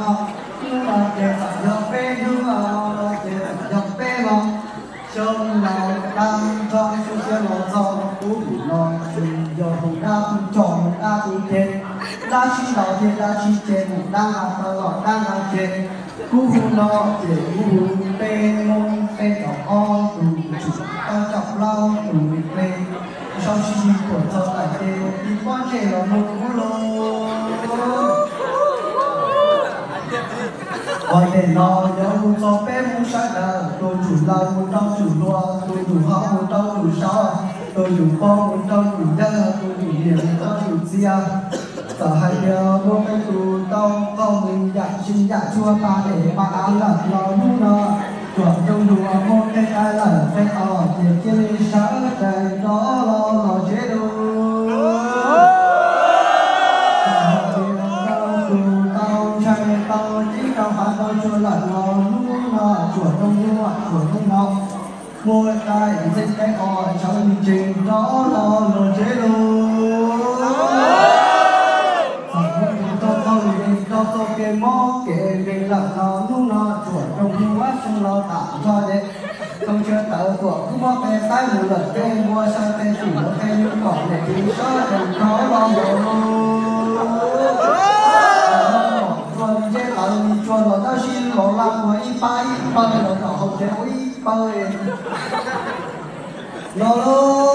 Hnub no ces txawm yog peb hnub, ces txawm yog peb los xyoo laus tag nrho xyoo xiab los txog kuv hnub no tsis yog hu dab hu nrho hu dab hu ceg, dab tsis laus ces dab tsis ceg, mus dab nqa taw los dab nqa ceg. Kuv hu no ces kuv hu peb Hmoob peb tau ob tug tsum, peb tau plaub tug me, sau sib sib thuam txog lawm ces tib pob ntseg los mus kuv los. Qhov ntawm no yuav hu txog peb Hmoob sawv daws, tus tsum laus mus rau tsum hluas, tus tsum hlob mus rau tsum saud, tus tsum pog mus rau tsum yawg, tus tsum niam mus rau tsum txiv. Txawm hais tias muaj tej tus tau qaug mus yam tsis yam tshuaj pab es pab av lawm los hnub no tsuam rau luag muaj tej qaib lawm tej os ces cia li sawv daws rov los los tsev lauj. Txawm hais tias tau tus tau ntshai tau ceeb tau hav tau tshuaj lawm los hnub no tsuam rau luag tsuam rau no muaj tej ntxeev tej os sawv li tsees rov los los tsev lauj. Txawm muaj tus tau qaug mus rau txoj kev mob kev nkeeg lawm los hnub no tsuam rau luag xyoo laus tag nrho ces tau tshuaj tawv tuam kub mob pes qaib mus lawm tej npua sai tej tsum los tej yub kom niam txiv sawv daws rov los los lauj. Txawm muaj tus tau ntshai tawv li tshuaj los dawb sib los laj ua ib pab ib pawg los tom hauv tsev ua ib pawg los lauj.